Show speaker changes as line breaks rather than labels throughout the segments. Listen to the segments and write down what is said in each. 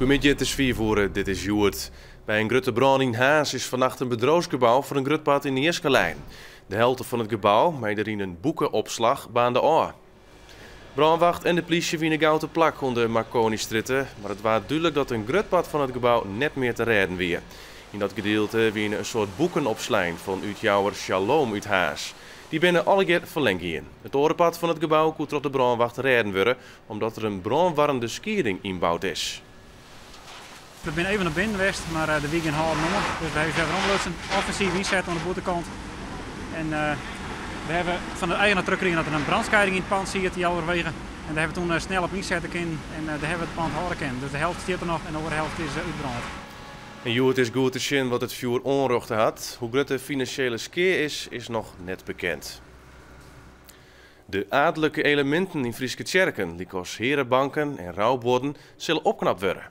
Goeiemiddei, it is 5 oere, dit is Hjoed. By in grutte brân yn Harns is fannacht in bedriuwsgebou foar in grut part yn de jiske lein. De helte fan it gebou, mei deryn in boekeopslach, baarnde ôf. Brânwacht en de plysje wiene gau te plak oan de Marconistrjitte, mar it waard dúdlik dat in grut part fan it gebou net mear te rêden wie. Yn dat gedielte wiene in soad boeken opslein fan útjouwer Shalom út Harns. Dy binne allegear ferlern gien. It oare part fan it gebou koe troch de brânwacht rêden wurde, omdat der in brânwarrende skieding ynboud is.
We binne even nei binnen west, mar der wie gjin hâlden oan. Dus we hawwe ús wer weromlutsen, offensyf ynset oan de bûtenkant. En we hawwe fan de eigener terugkrigen dat der in brandscheiding yn it pand siet, healwege. En dêr hawwe we toen snel op ynsette kinnen en dêr hawwe we it pand hâlde kinnen. Dus de helte stiet der noch en de oare helte is útbrând.
En hjoed is goed te sjen wat it fjoer oanrjochte hat. Hoe grut de finansjele skea is, is noch net bekend. De aadlike eleminten yn Fryske tsjerken, lykas hearebanken en roubuorden, sille opknapt wurde.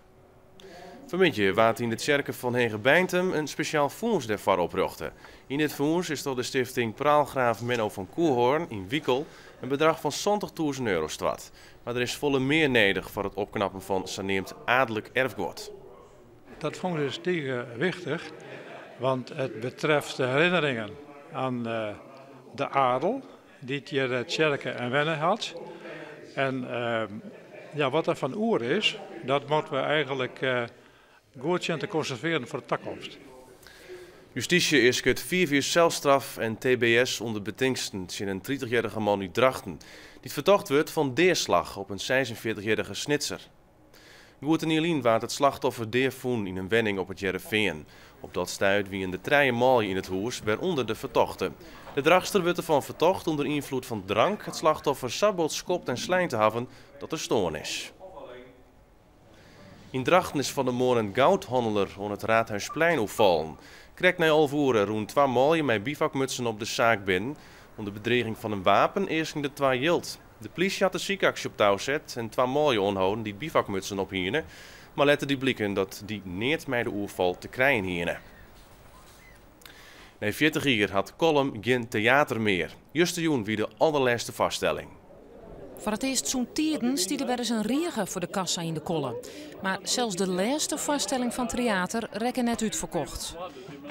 Fanmiddei waard yn de tsjerke fan Hegebeintum in spesjaal fûns dêrfoar oprjochte. Yn dit fûns is troch de stifting Praalgraaf Menno van Coehoorn yn Wikel in bedrach fan 70.000 euro stoart. Mar der is folle mear nedich foar it opknappen fan saneamd aadlik erfguod.
Dat fûns is tige wichtich, want it betreft de herinneringen aan de adel dy't hjir tsjerke en wenne hat. En ja, wat der fan oer is, dat moatte we eigenlik goed sjen te konservearjen foar de takomst.
Justysje easket 5 jier selstraf en TBS ûnder betingsten tsjin in 30-jierrige man út Drachten, dy't fertocht wurdt fan deaslach op in 46-jierrige Snitser. Goed in jier lyn waard it slachtoffer dea fûn yn in wenning op It Hearrenfean. Op dat stuit wiene der trije manlju yn it hûs, wêrûnder de fertochte. De Drachtster wurdt derfan fertocht ûnder ynfloed fan drank it slachtoffer sa bot skopt en slein te hawwen dat er stoarn is. Yn Drachten is fan 'e moarn in goudhanneler oan it Raadhuisplein oerfallen. Krekt nei 11 oere rûnen twa manlju mei bivakmutsen op de saak binnen. Under bedriging fan in wapen easken de twa jild. De plysje hat de sykaksje op tou set en twa manlju oanholden dy't bivakmutsen op hiene, mar letter die bliken dat dy neat mei de oerfal te krijen hiene. Nei 40 jier hat Kollum gjin teater mear. Justerjûn wie de alderlêste foarstelling.
Foar it earst sûnt tiden stie der wer ris in rige foar de kassa yn de Kolle. Mar sels de lêste foarstelling fan Tryater rekke net útferkocht.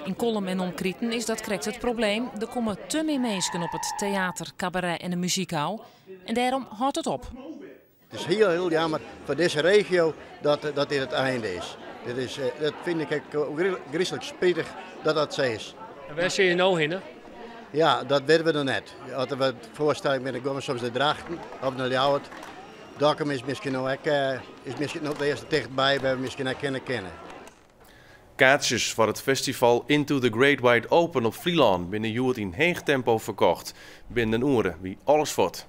Yn Kollum en omkriten is dat krekt it probleem. Der komme te mear minsken op it teater, kabaret en de muzyk ôf. En dêrom hâldt it op.
It is hiel, hiel jammer foar dizze regio dat, dat dit it einde is. Dit is dat fyn ik ek gryslik spitich dat dat sa is.
En wêr sille je no hinne?
Ja, dat witte we noch net. As der wat foarstellingen binne, dan gean we soms nei Drachten of nei Ljouwert. Dokkum is miskien no ek, is miskien no it earste tichtby wêr we miskien ek hinne kinne.
Kaartsjes foar it festival Into the Great Wide Open op Flylân binne hjoed yn heech tempo ferkocht. Binnen in oere wie alles fuort.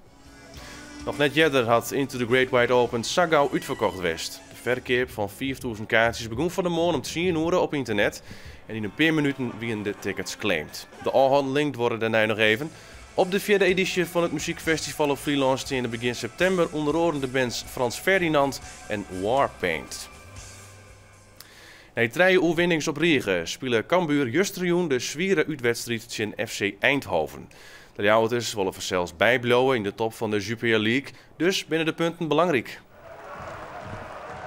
Noch net earder hat Into the Great Wide Open sa gau útferkocht west. De ferkeap fan 5000 kaartsjes begûn fan 'e moarn om tsien oere op ynternet en yn in pear minuten wiene de tickets claimed. De ôfhanneling duorre dêrnei noch even. Op de fjirde edysje fan it muzykfestival op Flylân steane begjin septimber ûnder oaren de bands Franz Ferdinand en Warpaint. Nei trije oerwinnings op rige spile Cambuur justerjûn de swiere útwedstriid tsjin FC Eindhoven. De Ljouwerters wolle fansels bybliuwe yn de top fan de Jupiler League, dus binne de punten belangryk.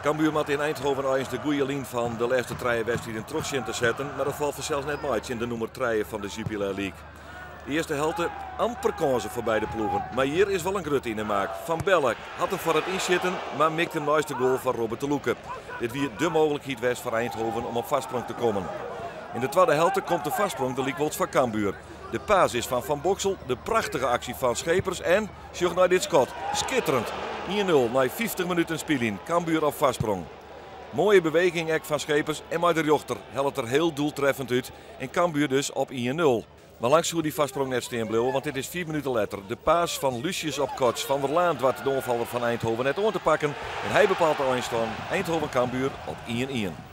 Cambuur moat yn Eindhoven eins de goede lyn fan de lêste trije wedstriden troch sjen te setten, mar dat falt fansels net mei tsjin de nûmer trije fan de Jupiler League. De earste helte amper kânsen foar beide ploegen, mar hjir is wol in grutte yn 'e maak. Van Belle hat him foar it ynsjitten, mar mikt him neist de goal fan Robert te Loeke. Dit wie de mooglikheid west foar Eindhoven om op foarsprong te kommen. Yn de twadde helte komt de foarsprong der lykwols foar Cambuur. De pass is fan Van Boxel, de prachtige aksje fan Schepers en, sjoch nei dit skot, skitterend! 1-0 nei 50 minuten spyljen, Cambuur op foarsprong. Moaie beweging ek fan Schepers en mei de rjochter hellet er hiel doeltreffend út en Cambuur dus op 1-0. Mar lang soe dy foarsprong net stean bliuwe, want dit is 5 minuten letter. De pass fan Lucius op Kots. Van der Laan doart de oanfaller fan Eindhoven net oan te pakken en hy bepaalt de einstân Eindhoven-Cambuur op 1-1.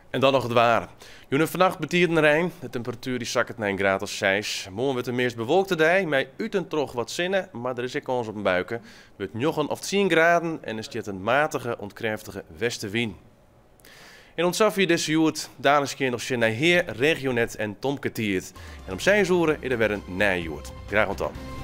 En dan noch it waar. Jûn en fannacht betiden rein. De temperatuer dy sakket nei in graad as 6. Moarn wurdt de meast bewolkte dei mei út en troch wat sinne, mar der is ek kâns op in buike. It wurdt 9 of 10 graden en der stiet in matige oant krêftige westewyn. En oant safier dizze Hjoed. Daliks kinne je noch sjen nei Hea, Regionet en Tomke Tiid. En om 6 oere is der wer in nije Hjoed. Graach oant dan.